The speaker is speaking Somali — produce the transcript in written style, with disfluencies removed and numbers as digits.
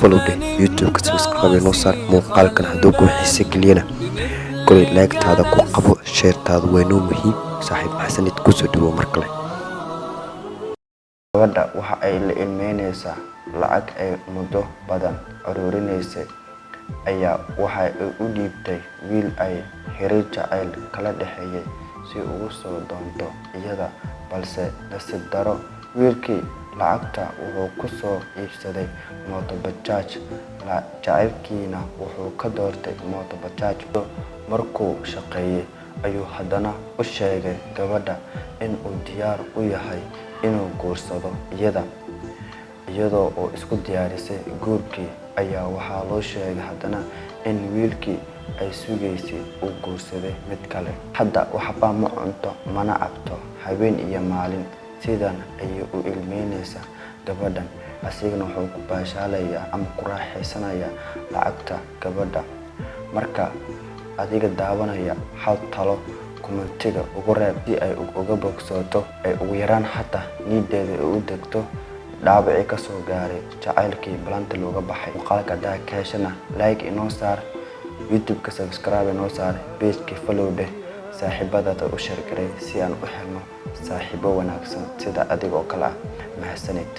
Follow dheh, YouTube-ka subscribe noo saar. Muuqaalkan hadduu ku xiise geliyana, koley like-taada ku qabo, share-taadu waa noo muhiim. Saaxiib maxsanid, kusoo dhawow mar kale. Gabadha waxa ay la ilmeyneysaa lacag ay muddo badan ururinaysay ayaa waxa ay u dhiibtay wiil ay xiriir jacayl kala dhexeeyay si uu ugu soo doonto iyada, balse nasiib darro, wiilkii lacagta wuxuu ku soo iibsaday mooto bajaaj, jacaylkiina wuxuu ka doortay mooto bajaaj. Markuu shaqeeyay ayuu haddana u sheegay gabadha in uu diyaar u yahay inuu guursado iyada. Iyadoo oo isku diyaarisay guurkii ayaa waxaa loo sheegay haddana in wiilkii ay sugaysay uu guursaday mid kale. Hadda waxba ma cunto mana cabto, habeen iyo maalin sidan ayay u ilmeyneysaa gabadhan, asigana wuxuu ku baashaalayaa ama ku raaxaysanayaa lacagta gabadha. Marka adiga daawanaya, hal talo comment-iga ugu reeb si ay uga bogsooto, ay ugu yaraan xataa niyadeeda ay u degto dhaawacii ka soo gaaray jacaylkii balanta looga baxay. Muuqaalka haddaa ka heshana, like inoo saar, YouTube-ka subscribe inoo saar, page-ka follow dheh, saaxiibadaada u share garay si aan u helno saaxiibo wanaagsan sida adiga oo kale ah. Mahadsanid.